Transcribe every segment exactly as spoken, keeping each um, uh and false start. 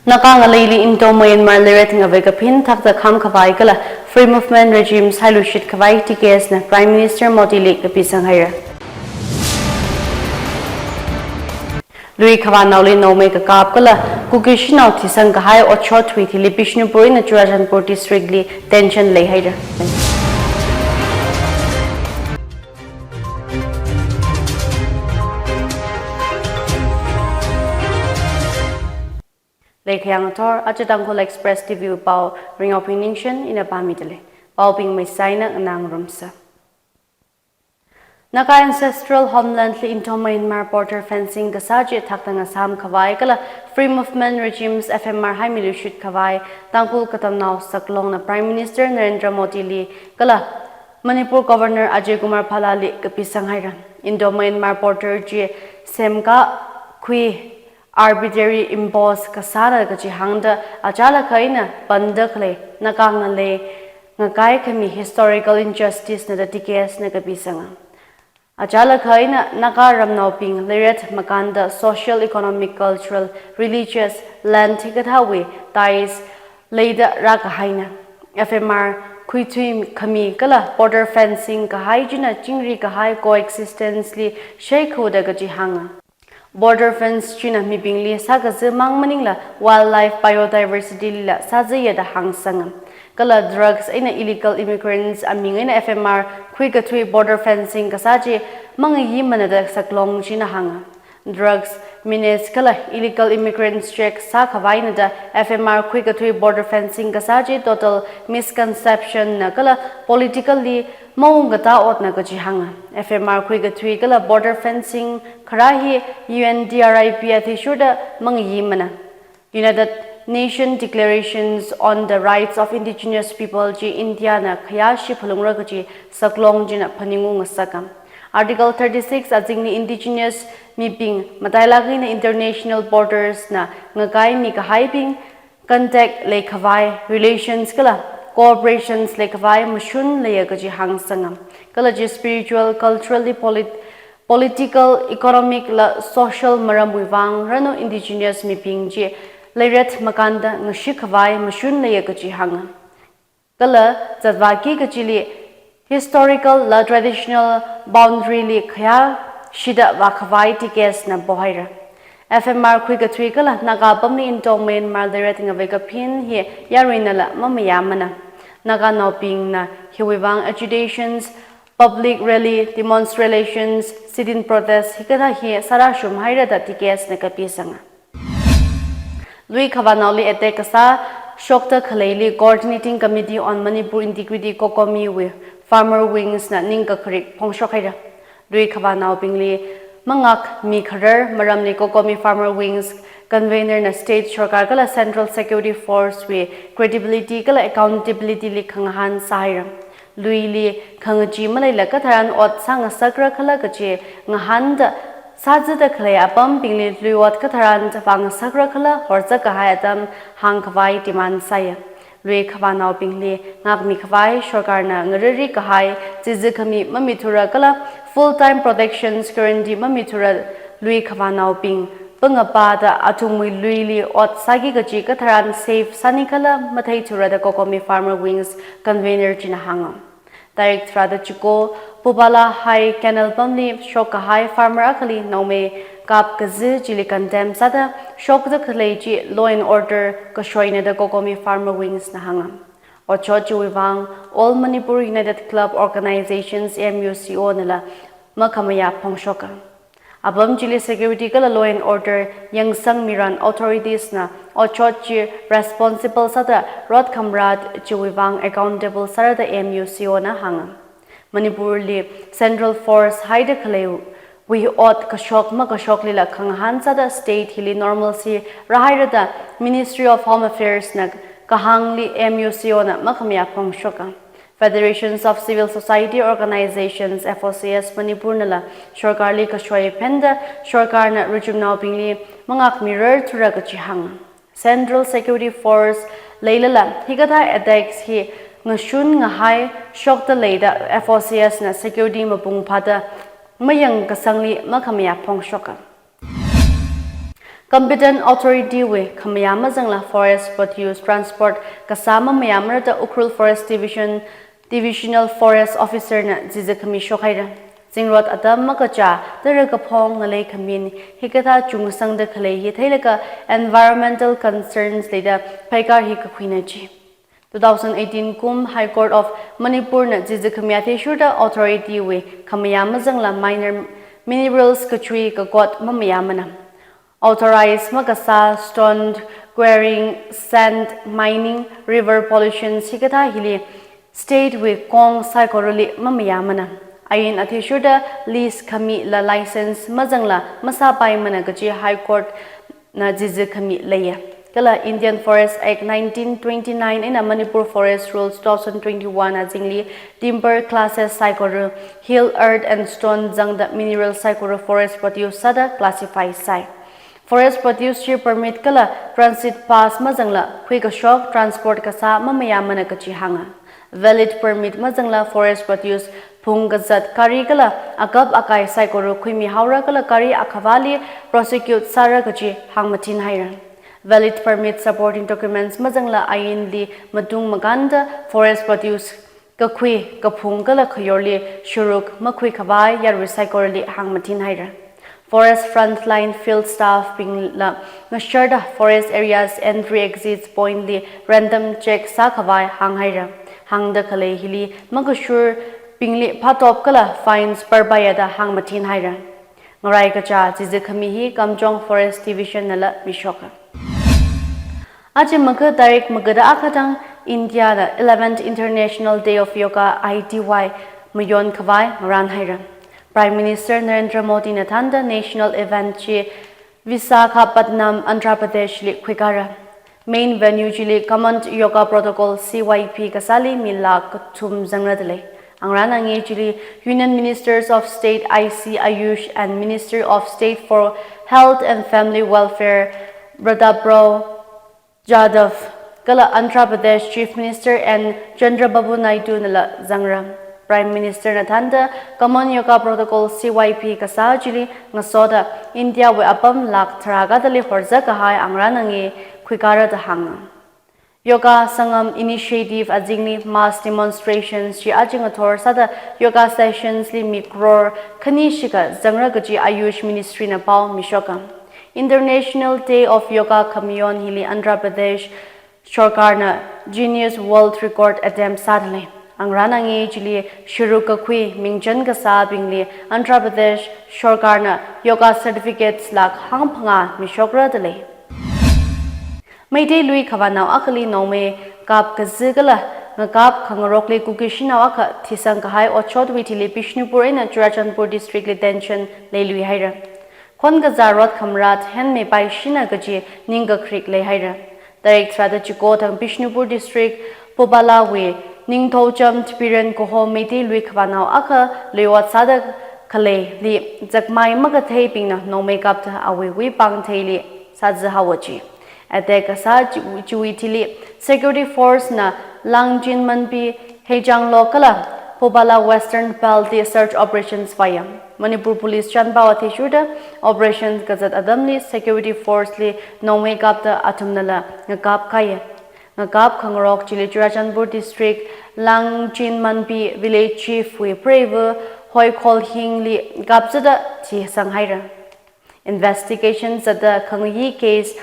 Naga ngaleili Indo-Myanmar leiret ngavei kaphin thakta kham khavai kala Free Movement Regime sailuishit khavai T K S na Prime Minister Modi li kapisang haira. Lui khavanaoli nongmei kakap kala Kuki shanao thisang kahai otshot thuithili Bishnupur eina Churachandpur district li tension lei haira. Leikhayang athor, aja Tangkhul Express T V pao, Ringaoping Ningshen ina pāmida lei. Paobing meisaina nganā ngarumsa. Naga ancestral homeland li Indo-Myanmar border fencing kasā chi thakta ngasām khavai kala Free Movement Regimes F M R haimiluishit khavai Tangkhul Katamnao Saklongna Prime Minister Narendra Modi li kala Manipur Governor Ajay Kumar Bhalla li kapisang haira. Indo-Myanmar border chi semkakhui arbitrary impose kasāna kaji hāngda achālakha eina panda khalei Naga ngalei ngakai khami historical injustice na da T K S na kapisanga. Achālakha eina Naga ramnaobing leiret makānda social, economic, cultural, religious, land hikathāwui ties leida rākahaina. F M R khuithui khami kala border fencing kahai china chingri kahai coexistence li sheikhuda kaji hānga. Border fence china mibingli sākazi mang maningla wildlife biodiversity lila sāziya da hāngsanga. Kala drugs eina illegal immigrants aming eina F M R khuikathui border fencing kasā chi mangayimana da Saklong china hānga. Drugs menace kala illegal immigrants check sākhavaina da F M R khuikathui border fencing kasā chi total misconception na kala politically maungkatā otna kaji hānga. F M R khuikathui kala border fencing kharā hi U N D R I P athishurda mangayimana. United Nation Declarations on the Rights of Indigenous People chi India na khayāshi phalungra kaji Saklong china phaningungasaka. Article thirty-six azingli indigenous mibing matailāk eina international borders na ngakaimi kahaibing contact leikhavai, relations kala cooperations leikhavai mashun leiya kaji hāngsanga. Kala chi spiritual, culturally, polit-, political, economic la social maramwui vang ranu indigenous mibing chi leiret makānda ngashikhavai mashun leiya kaji hānga. Kala zatvāki kachili historical la traditional boundary li khayāshida vākhavai T K S na pohaira. F M R khuikathui kala Naga apamli Indo-Myanmar leiret ngavei kaphin hi yaruinala mamayāmana. Naganaobingna hiwui vang agitations, public rally, demonstrations, sit-in protest hikathā hi sārāshum haira da T K S na kapisanga. Lui khavanaoli attack kasā shokta khaleili Coordinating Committee on Manipur Integrity, COCOMI wui Farmer Wings na ningkakharik phongshok haira. Lui khavanaobingli mangakmi kharar maramli COCOMI Farmer Wings convener na state sarkar kala Central Security Force wui credibility kala accountability li khangahān sāhaira. Luili khangachee maleila katharan ot sāngasakra khala kaji ngahānda sāzida khalei apambingli lui ot katharan vāngasakra khala horzak kahai atam hāngkhavai demand sāya. Lui khavanaobingli ngakmi khavai sarkarna ngariri kahai chizi khami mamithura kala full time protections guarantee mamithura lui khavanaobing pangapa da athumwui luili ot sāki kaji katharan safe sāni khala matheithura da COCOMI Farmer Wings convener china hānga. Tarik tharāda chiko, Pupala High Canal pamli shok kahai farmer akhali nongmei kap kazi chili condemn sāda shokda khalei chi law and order kashoina da COCOMI Farmer Wings na hānga. Otshot chiwui vang All Manipur United Club Organizations, M U C O nala makhamayā phongshoka. Apam chili security kala law and order yangsangmiran authorities na otshot chi responsible sāda rot khamrat chiwui vang accountable sāra da M U C O na hānga. Manipur li central force haida khaleiwui ot kashok makashoklila khangahān sāda state hili normalcy rāhaira da Ministry of Home Affairs na kahāngli M U C O na makhamayā phongshoka. Federations of Civil Society Organizations, F O C S Manipur nala sarkarli kashoi phenda sarkarna ruchumnaobingli mangakmirar thura kaji hānga. Central Security Force leilala hikathā attacks hi ngashun ngahai shokta lei da F O C S na security mapung phāda mayang kasangli makhamayā phongshoka. Competent authority wui khamayā mazangla forest produce transport kasā mamayāmara da Ukhrul Forest Division Divisional Forest Officer na chizikhami shokhaira. Zingrot atam makachā, tara kaphong ngalei khamin, hikathā chungsangda khalei hi theilaga environmental concerns leida phaikar hi kakhuina ji. Two thousand eighteen kum High Court of Manipur na chizikhami athishurda authority wui khamayā mazangla minor minerals kachui kakot mamayāmana. Authorized makasā stone quarrying, sand mining, river pollution hikathā hili state wui kong saikorali mamayāmana. Ain athishurda lease khamila license mazangla masāpaimana kaji High Court na chizikhami leiya. Kala Indian Forest Act nineteen twenty-nine eina Manipur Forest Rules two thousand twenty-one azingli timber classes saikora, hill, earth and stone zangda mineral saikora forest produce sāda classify sai. Forest produce chi permit kala transit pass mazangla khuikashok transport kasā mamayāmana kaji hānga. Valid permit mazangla forest produce phungkazat gari kala akap akai saikora khuimihaora kala gari akhavāli prosecute sāra kaji hāngmathinhaira. Valid permit supporting documents mazangla ainli matung makānda forest produce kakhui, kaphung kala khayorli shuruk makhuikhavai yarui saikorali hāngmathinhaira. Forest frontline field staff bingla ngasharda forest areas entry exits point li random check sākhavai hānghaira. Hāngda khalei hili makashur bingli phatop kala fines parpaiyada hāngmathinhaira. Ngarai kachā chizikhami hi Kamjong Forest Division nala mishoka. Aja Magha tarik Maghada akha thang India na eleventh International Day of Yoga I T Y mayonkhavai ngarānhaira. Prime Minister Narendra Modi na thānda national event chi Visakhapatnam, Andhra Pradesh li khuikara. Main venue chili Common Yoga Protocol C Y P kasāli mi lakh kathum zangra dalei. Angarān ange chili Union Ministers of State I C Ayush and Minister of State for Health and Family Welfare Pratap Rao Jadhav kala Andhra Pradesh Chief Minister N Chandrababu Naidu nala zangra. Prime Minister na thānda Common Yoga Protocol C Y P kasā chili ngasoda India wui apam lakh tharā kadali horzakahai angarān ange khuikara da hānga. Yoga Sangam Initiative azingli mass demonstrations chi aja ngathor sāda yoga sessions li mi crore khani shikha zangra kaji Ayush Ministry na pao mishoka. International Day of Yoga khamayon hili Andhra Pradesh Sorkarna Guinness World Record attempt sādalei. Angarān ange chili shuruk kakhui mingchan kasābingli Andhra Pradesh Sorkarna yoga certificates lakh hangphangā mishokra dalei. Meitei lui khavānao akhali nongmei kap kazi kala ngakap khangarokli Kuki shanao akha thisang kahai otshotwui thili Bishnupur eina Churachandpur district li tension leiluihaira. Khonkazā rot khamrat henmeipaishina kaji ningkakrik leihaira. Tarik tharāda chiko thang Bishnupur district Phubala wui Ningthoucham Thipiren kaho Meitei lui khavānao akha lui ot sāda khaleili zakmai makatheibingna nongmei kapta awuiwui pāngtheili sāzi haowa ji. Attack kasā chi-, chiwui thili security force na Langjinmanpi, Heijanglo kala Phubala Western Belt li search operations vāya. Manipur Police chanpao athishurda operation kazat atamli security force li nongmei kapta athumnala ngakap kahaiya. Ngakap khangarok chili Churachandpur district Langjinmanpi village chief wui preiva Hoikholhing li kapzada thisanghaira. Investigation zatda khangayi case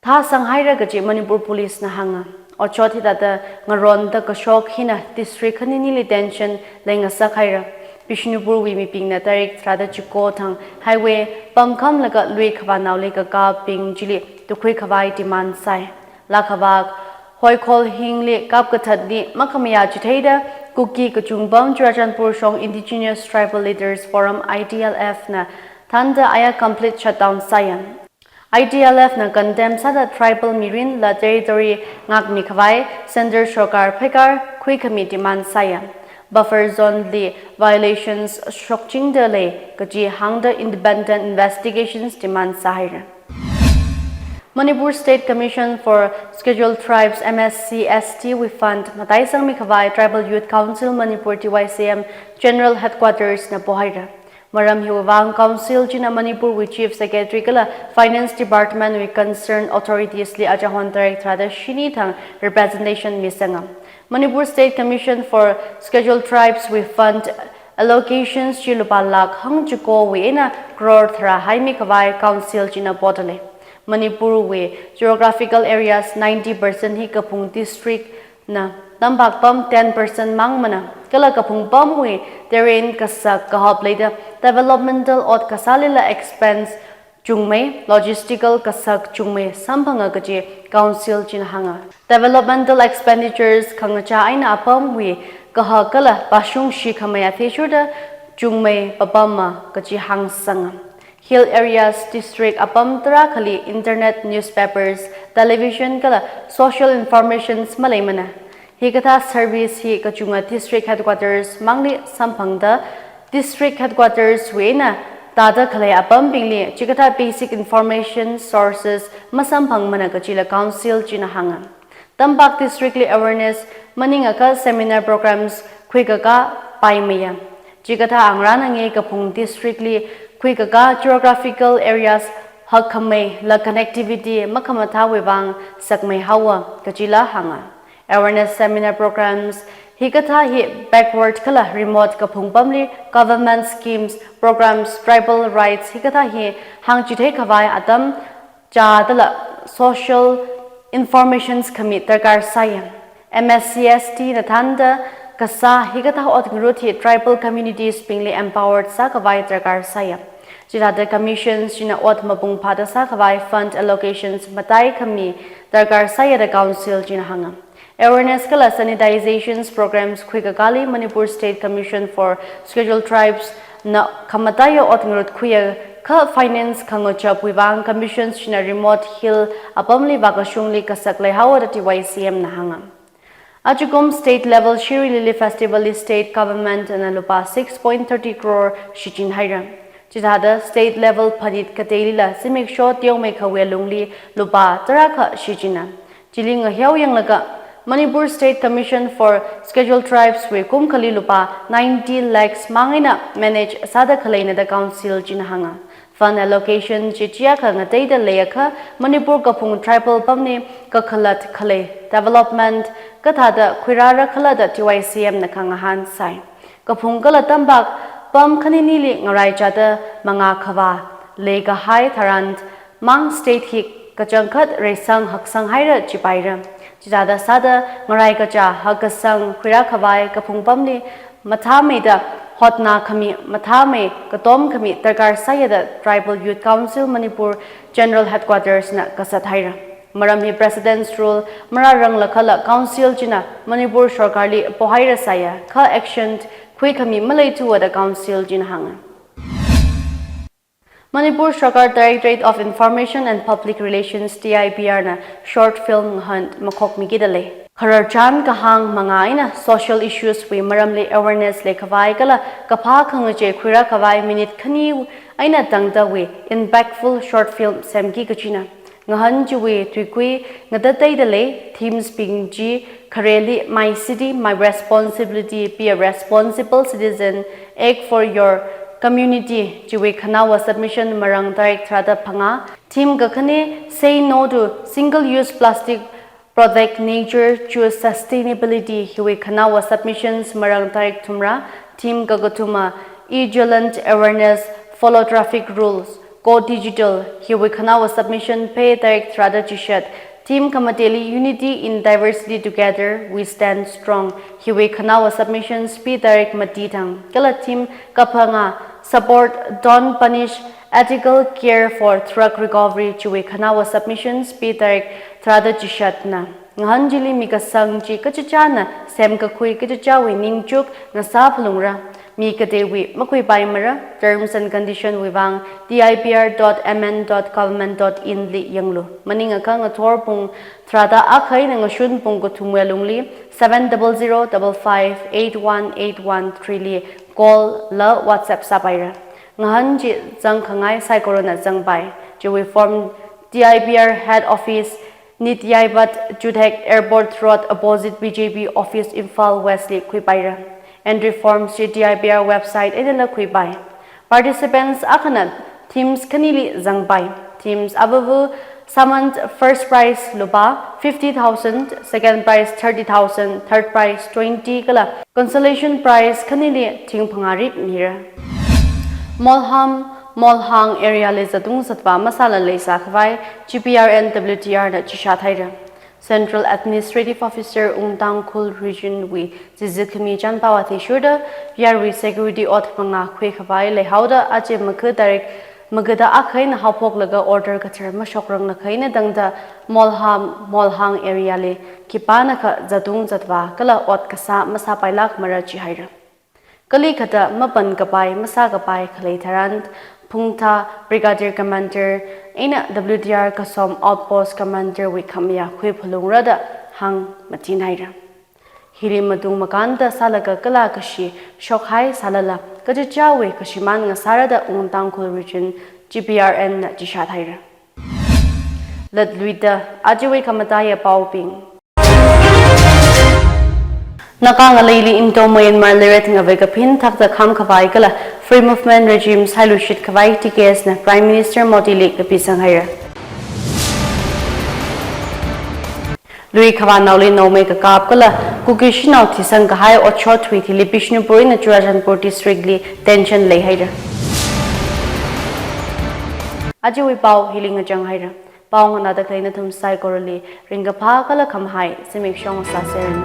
thāsanghaira kaji Manipur Police na hānga. Otshot hithāda ngaronda kashok hina district khaninili tension leingasakhaira. Bishnupur wui mibingna tarik tharāda chiko thang highway pamkhamlaga lui khavānaoli kakapbing chili tukhuikhavai demand sai. Lakhavak Hoikholhingli kapkathatli makhamayā chitheida Kuki Kachungpam Churachandpur Shong Indigenous Tribal Leaders Forum I T L F na thānda aya complete shutdown sāya. I T L F na condemn sāda tribal mirinla territory ngākmikhavai Centre Sorkar phaikar khuikhami demand sāya. Buffer zone li violations shokchingda lei kaji hāngda independent investigations demand sāhaira. Manipur State Commission for Scheduled Tribes, M S C S T wui fund mataisangmikhavai Tribal Youth Council Manipur, T Y C M General Headquarters na pohaira. Maram hiwui vang Council china Manipur wui Chief Secretary kala Finance Department wui concerned authorities li achahon tarik tharāda shini thang representation misanga. Manipur State Commission for Scheduled Tribes wui fund allocations chi lupā lakh hangchiko wui eina crore tharā haimi khavai Council china potale. Manipur wui geographical areas ninety percent hi kaphung district na, tampak pam ten percent mangmana, kala kaphung pamwui terrain kasak kahop leida developmental ot kasālila expense chungmei, logistical kasak chungmei samphanga kaji Council china hānga. Developmental expenditures khangachā eina apamwui kahak kala pāshungshi khamei athishurda chungmei papama kaji hāngsanga. Hill areas district apam tarākhali internet, newspapers, television kala social informations maleimana. Hikathā service hi kachunga district headquarters mangli samphangda district headquarters wui eina tāda khalei apambingli chikathā basic information sources masamphangmana kajila Council china hānga. Tampak district li awareness maningakha seminar programs khuikakā paimaya. Chikathā angrana nge kaphung district li khuikakā geographical areas hakkhamei la connectivity makhamathāwui vang sakmei haowa kajila hānga. Awareness seminar programs hikathā hi backward kala remote kaphung pamli government schemes, programs, tribal rights hikathā hi hāngchithei khavai atam chādala social informations khami darkar sāya. M S C S T na thānda kasā hikathā ot ngarut hi tribal communities bingli empowered sākhavai darkar sāya. Chithāda commissions china ot mapung phāda sākhavai fund allocations matai khami darkar sāya da Council china hānga. Awareness kala sanitizations programs khuikakāli Manipur State Commission for Scheduled Tribes na khamataiya ot ngarut khuiya kha finance khangachapwui vang commissions china remote hill apamli vākashungli kasak leihaowa da T Y C M na hānga. Achukum state level Shirui Lily Festival li state government na lupā six point thirty crore shichinhaira. Chithāda state level phanit kateilila zimiksho teomeikha wuilungli lupā tarākha shichina. Chili ngahiao yanglaga Manipur State Commission for Scheduled Tribes wui kumkhali lupā ninety lakhs mang eina manage sāda khaleina da Council china hānga. Fund allocation chi chiakha ngateida leiakha Manipur kaphung tribal pamli kakhalat khalei development kathāda khuirāra khala da T Y C M na khangahān sai. Kaphung kala tampak pam khaninili ngaraichāda mangā khavā leikahai tharan mang state hi kachangkhat reisang haksanghaira chipaira. Chithāda sāda ngarai kachā hakkasang khuirā khavai kaphung pamli mathāmeida hotna khami, mathāmei katom khami darkar sāya da Tribal Youth Council Manipur General Headquarters na kasat haira. Maram hi President's Rule marāranglakhala Council china Manipur Sarkarli pohaira sāya kha action khuikhami maleithuwa da Council china hānga. Manipur Sarkar Directorate of Information and Public Relations, D I P R na short film ngahān makhokmikida lei. Khararchan kahāng mangā eina social issues wui maramli awareness leikhavai kala kaphā khangachei khuirā khavai minute khani eina tangdawui impactful short film semki kachina. Ngahān chiwui tuikui ngatateida lei, themes bing chi khareli My City, My Responsibility, Be a Responsible Citizen, Act for Your Community chiwui khanaowa submission marāng tarik tharāda phangā. Theme kakhane Say No to Single Use Plastic, Protect Nature, Choose Sustainability hiwui khanaowa submissions marāng tarik thumrā. Theme kakathuma Vigilant Awareness, Follow Traffic Rules, Go Digital hiwui khanaowa submission phei tarik tharāda chishat. Theme kamateli Unity in Diversity, Together We Stand Strong hiwui khanaowa submissions phei tarik mati thang. Kala theme kaphangā Support, Don't Punish, Ethical Care for Drug Recovery chiwui khanaowa submissions phei tarik tharāda chishatna. Ngahān chili mikasang chi kachichāna semkakhui kachichāwui ningchuk ngasā phalungra. Mi kateiwui makhuipaimara. Terms and condition wui vang D I P R dot M N dot government dot in li yanglu. Maningakha ngathor pung tharāda akha eina ngashun pung kathumwui alungli seven double zero double five eight one eight one three li call la WhatsApp sāpaira. Ngahān chi zangkhangai saikorana zangpai. Chiwui form D I P R Head Office, Nityaibat Juthek, Airport Road, opposite B J P Office, Imphal West li khuipaira. Entry forms chi D I P R website einala khuipai. Participants akhana teams khanili zangpai. Teams avavu sāman first prize lupā fifty thousand, second prize thirty thousand, third prize twenty kala consolation prize khanili thing phangā rit mira. Molham, Molhang area li zatung zatvā masāla leisā khavai G P R N W T R na chishat haira. Central Administrative Officer Wungtangkhul Region wui chizikhami chānpao athishurda, yarui security ot phangā khui khavai leihaoda aja makha direct magada akha eina haophoklaga order kathar mashokranglaga eina tangda Molham, Molhang area li khipānakha zatung zatvā kala ot kasā masāpailākmara jihaira. Kali khata mapan kapai, masā kapai khalei tharan, Phungtha Brigadier Commander eina W T R Kasom Outpost Commander wui khamayā khuiphalungra da hāngmatinhaira. Hili matung makānda sālaga kala kashi shokhai sālala, kachichāwui kashimān ngasāra da Wungtangkhul Region G P R N na chishat haira. Latluida ajawui khamataiya paobing. Naga ngaleili Indo-Myanmar leiret ngavei kaphin thakta kham khavai kala Free Movement Regime sailushit khavai T K S na Prime Minister Modi li kapisang haira. Lui khavānaoli naomei kakap kala Kuki shanao thisang kahai otshot thuithili Bishnupur eina Churachandpur District li tension leihaira. Ajawui pao hili ngachang haira. Pao nganāda khalei nathum saikorali ringkaphā kala khamahai zimiksho sāseranu.